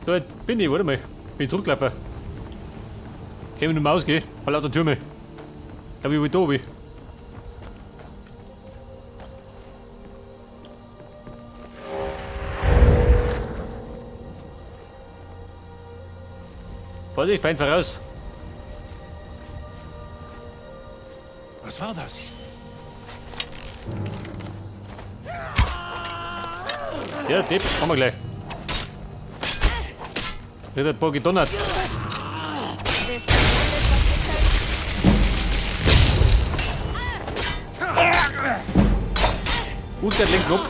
So, jetzt bin ich, warte mal. Bin ich zurückgelaufen. Kann ich nicht mehr ausgehen. Vor lauter Türme. Ich glaube, ich will da oben. Vorsicht, Feind voraus. Was war das? Ja, Depp, haben wir gleich. Der hat ein paar gedonnert. Gut, der lenkt ab.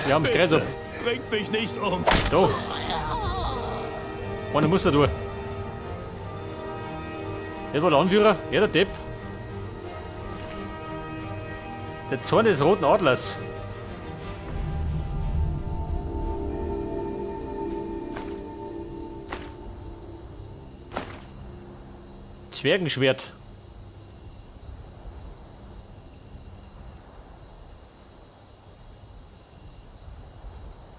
Wir haben das Kreis ab. Bringt mich nicht um. Doch. Einer muss da durch. Das war der Anführer, ja, der Depp. Der Zorn des Roten Adlers. Zwergenschwert.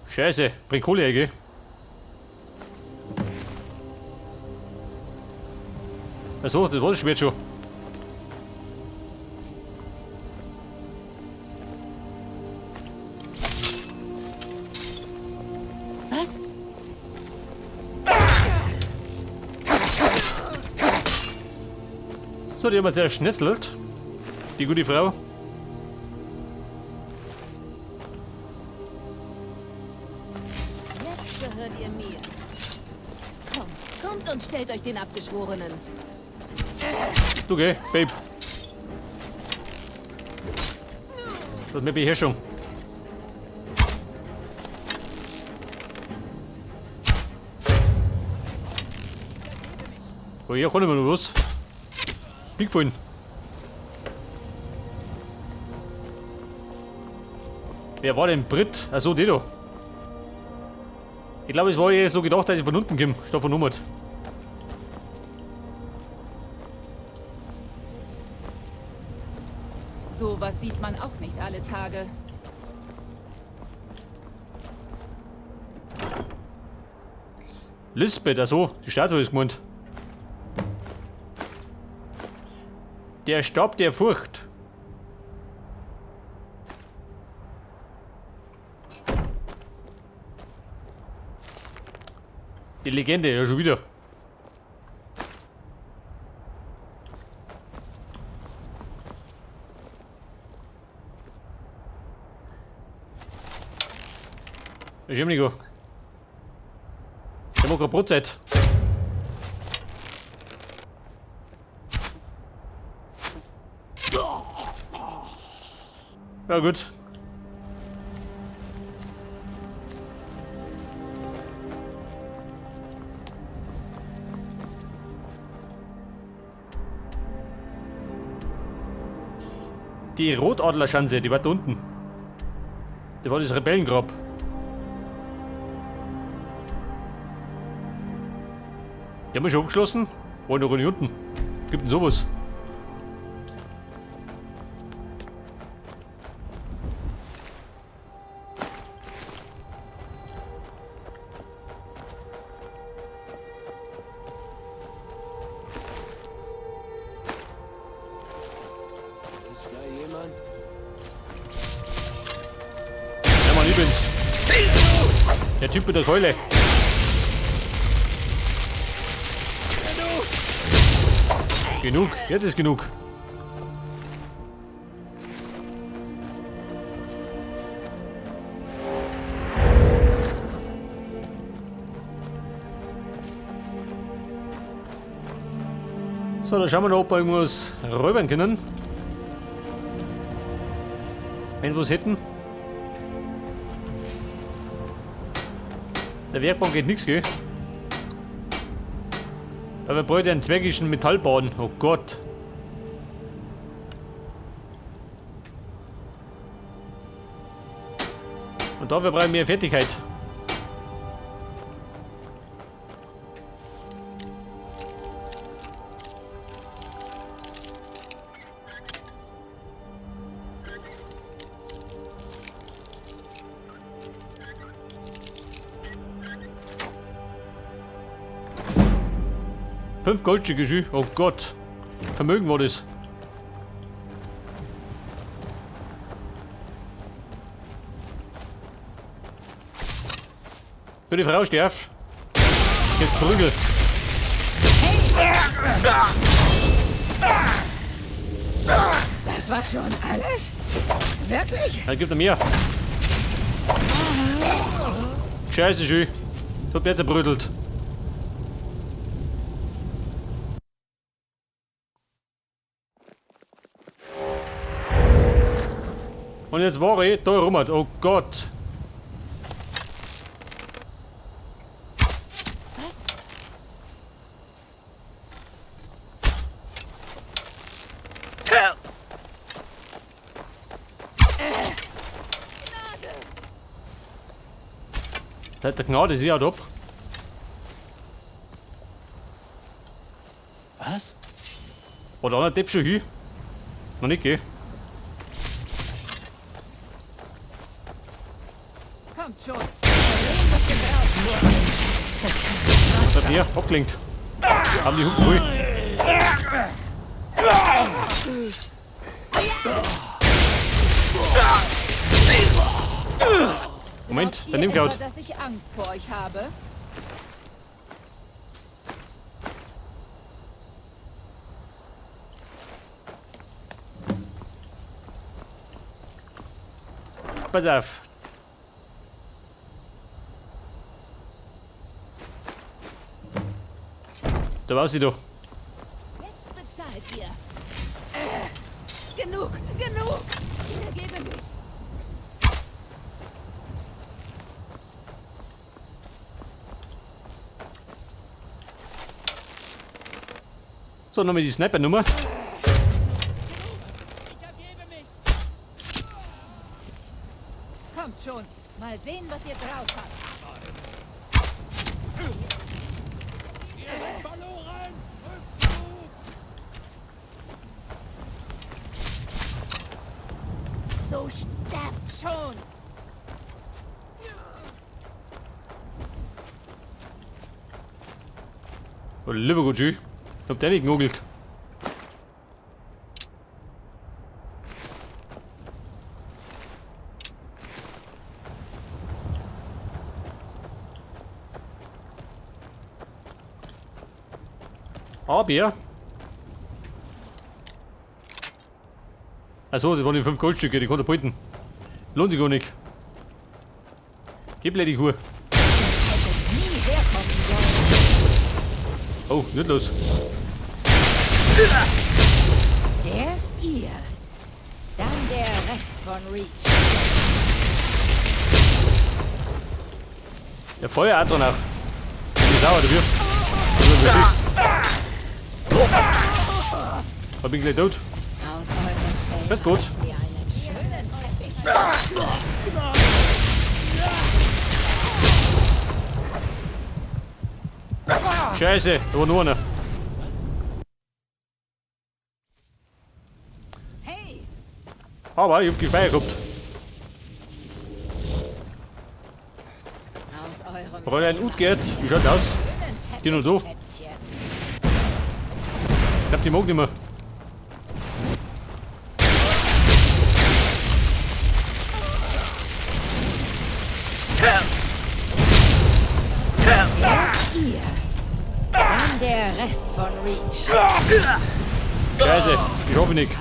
Scheiße, bring Kohle her, gell? Achso, das war das Schwert schon. Was? So, die haben wir zerschnetzelt. Die gute Frau. Jetzt gehört ihr mir. Kommt, kommt und stellt euch den Abgeschworenen. Du geh, Babe. Das ist mehr Beherrschung. Oh, hier kann ich mir noch was. Bigfallen. Wer war denn Brit? Achso, der da. Ich glaube, es war eh so gedacht, dass ich von unten komme, statt von oben. Sowas sieht man auch nicht alle Tage. Lisbeth, achso, die Statue ist gemeint. Der Stab der Furcht. Die Legende, ja schon wieder. Ziemniku. Der macht gerade Brotzeit. Ja gut. Die Rotadlerschanze, die war da unten. Das war das Rebellengrab. Die haben wir schon abgeschlossen? War noch nicht unten. Gibt denn sowas? Ist da jemand? Ja, Mann, ich bin's. Der Typ mit der Keule. Genug, jetzt ist genug. So, dann schauen wir noch, ob wir irgendwas räubern können. Wenn wir was hätten. Der Werkbank geht nichts, gell? Aber wir brauchen einen zwergischen Metallbahn. Oh Gott. Und dafür brauchen wir Fertigkeit. 5 Goldstücke, schön. Oh Gott. Vermögen war das. Du, die Frau sterf. Jetzt Prügel. Das war schon alles? Wirklich? Dann gibt er mehr. Scheiße, schön. Hat der zerbrödelt. Und jetzt war ich da rum. Oh Gott. Was? Seit der Gnade, sie haut ab. Was? War der andere Depp schon hin? Noch nicht, gell? Kommt schon. Bei mir, abgelenkt. Haben die Hupen voll. Moment, Glaubt der nimmt ihr gerade. etwa, dass ich Angst vor euch habe? Pass auf. Da war sie doch. Jetzt bezahlt ihr. Genug, genug! Ich ergebe mich. So, nochmal die Sniper-Nummer. Kommt schon. Mal sehen, was ihr drauf habt. So sterbt schon! Oh, lieber Gott, schön. Hab der nicht genugelt. Aber. Achso, das waren die 5 Goldstücke, die konnte er behalten. Lohnt sich gar nicht. Die blöde Kuh. Oh, nicht los. Der ist ihr. Dann der Rest von Reach. Der Feuer hat danach. Bin ich sauer dafür. Ich bin gleich tot. Das ist gut. Scheiße, da war nur einer. Hey! Aber ich hab Gefeier gehabt. Fräulein Utgerd, wie schaut aus? Die noch da? Ich glaub, die mag nicht mehr. Erst ihr. Dann der Rest von Reach. Scheiße, ich hoffe nicht.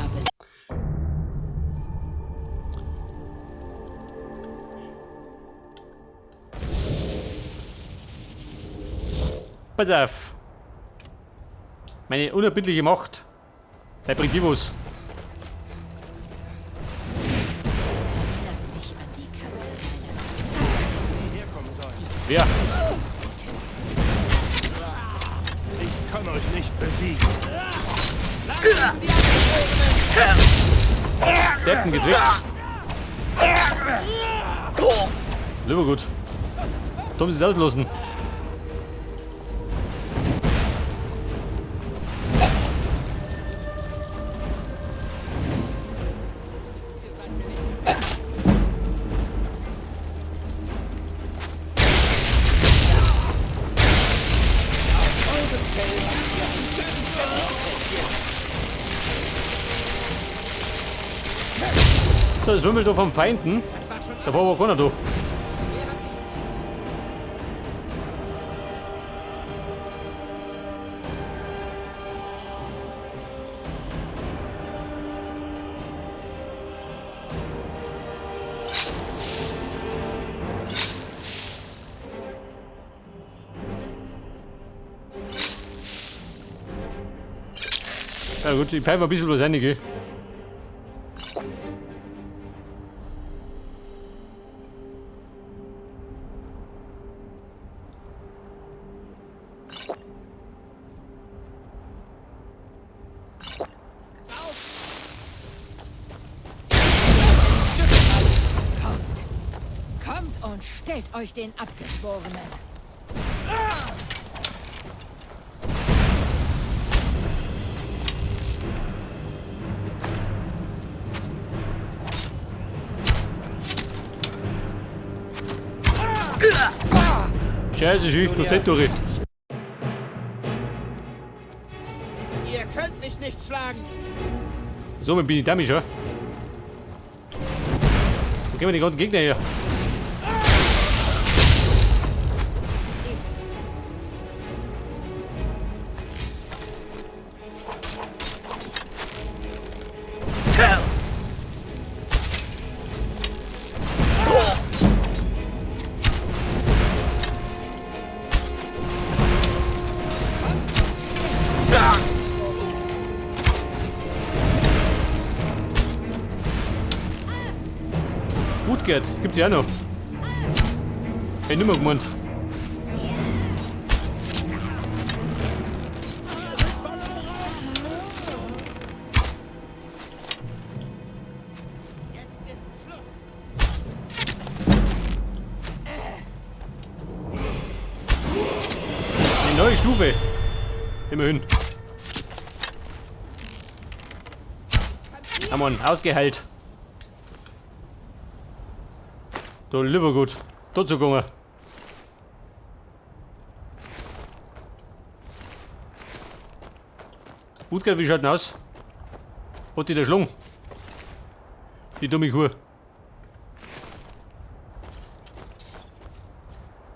Pass auf. Meine unerbittliche Macht. Der bringt die was. Erinnert mich an die Katze meiner Katze. Herkommen sollen. Wer? Ich kann euch nicht besiegen. Deppen geht weg. Lieber gut. Da haben sie es auslassen. So, das wimmelt da vom Feinden. Da war aber keiner da. Ja gut, ich pfeife ein bisschen was rein, gell? Kommt. Kommt und stellt euch den Abgeschworenen. Scheiße, schief, du Settori. Ihr könnt mich nicht schlagen. Somit bin ich damit schon. Wo gehen wir die ganzen Gegner her? Utgard, gibt's ja auch noch. Hätte ich nicht mehr gemeint. Jetzt ist Schluss. Eine neue Stufe. Immerhin. Ah Mann, ausgeheilt. Du lieber gut. Dort zu gegangen. Utgard, wie schaut denn aus? Hat die der Schlung? Die dumme Kuh.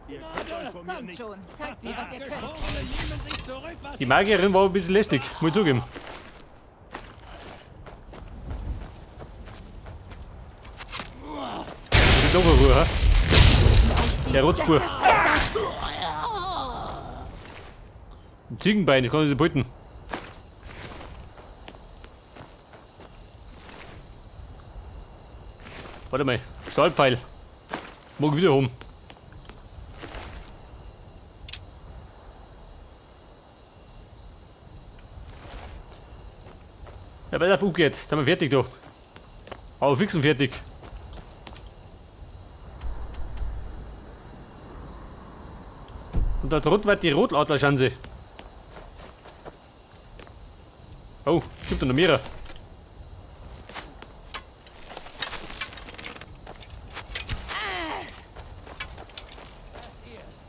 Ihr könnt euch von mir Kommt nicht... schon, zeigt mir, was ihr könnt. Geschworene nehmen sich zurück, was Die Magierin war ein bisschen lästig, muss ich zugeben. Das ist doch eine Ruhe, hä? Der Rotzkur. Ein Ziegenbein, ich kann das nicht behalten. Warte mal, Stahlpfeil. Mag ich wieder haben. Ja, pass auf, umgekehrt. Sind wir fertig da. Aber fix und fertig. Und da drunten war die Rotadlerschanze. Oh, gibt da noch mehrere.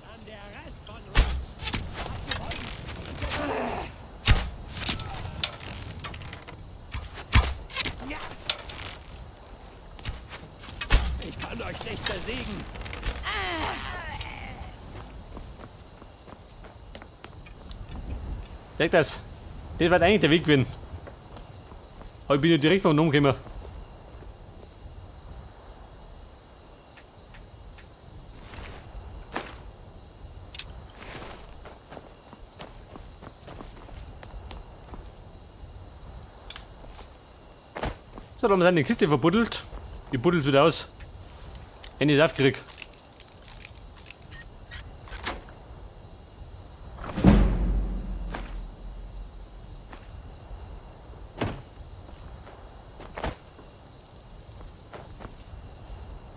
Dann der Rest von uns. Ja. Ich kann euch nicht besiegen. Sag das. Das war eigentlich der Weg gewesen. Aber ich bin ja direkt von oben gekommen. So, da haben wir seine Kiste verbuddelt. Die buddelt wieder aus. Handy ist aufgeregt.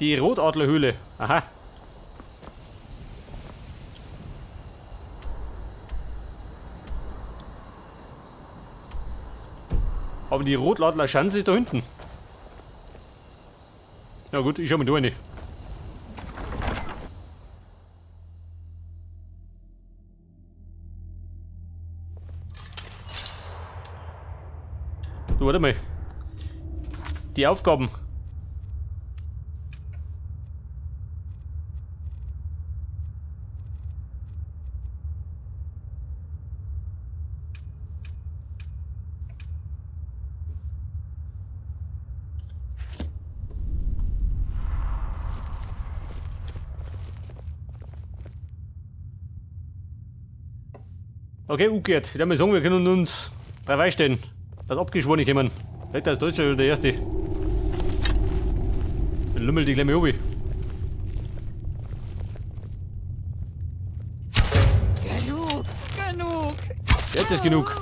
Die Rotadlerhöhle. Aha. Aber die Rotadlerschanze ist da hinten. Na gut, ich schau mal da rein. Du, warte mal. Die Aufgaben. Okay, umgekehrt. Ich würde mal sagen, wir können uns drauf einstellen, dass Abgeschworene kommen. Vielleicht als Deutscher oder der Erste. Dann lümmelt die gleich mal runter. Genug, genug. Jetzt ist genug.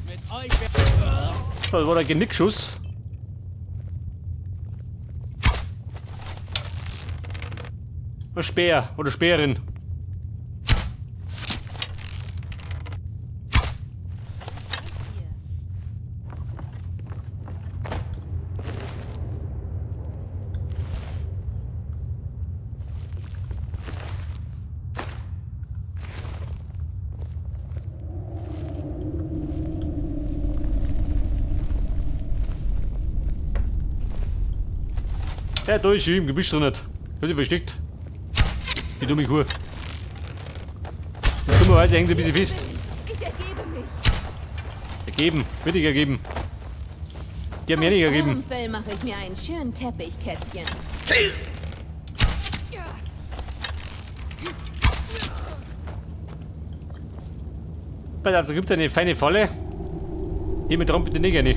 Mit euch Das war der Genickschuss. Ein Speer oder Speerin. Ja, da ist sie im Gebüsch drin. Hat sich versteckt. Die dumme Kuh. Dummerweise hängt sie ein bisschen fest. Ich ergebe mich. Ergeben. Wirklich ergeben. Die haben mir nicht Aus ergeben. eurem Fell mache ich mir einen schönen Teppich, Kätzchen. Pass auf, da gibt es eine feine Falle. Hier mit dran bitte nicht gerne.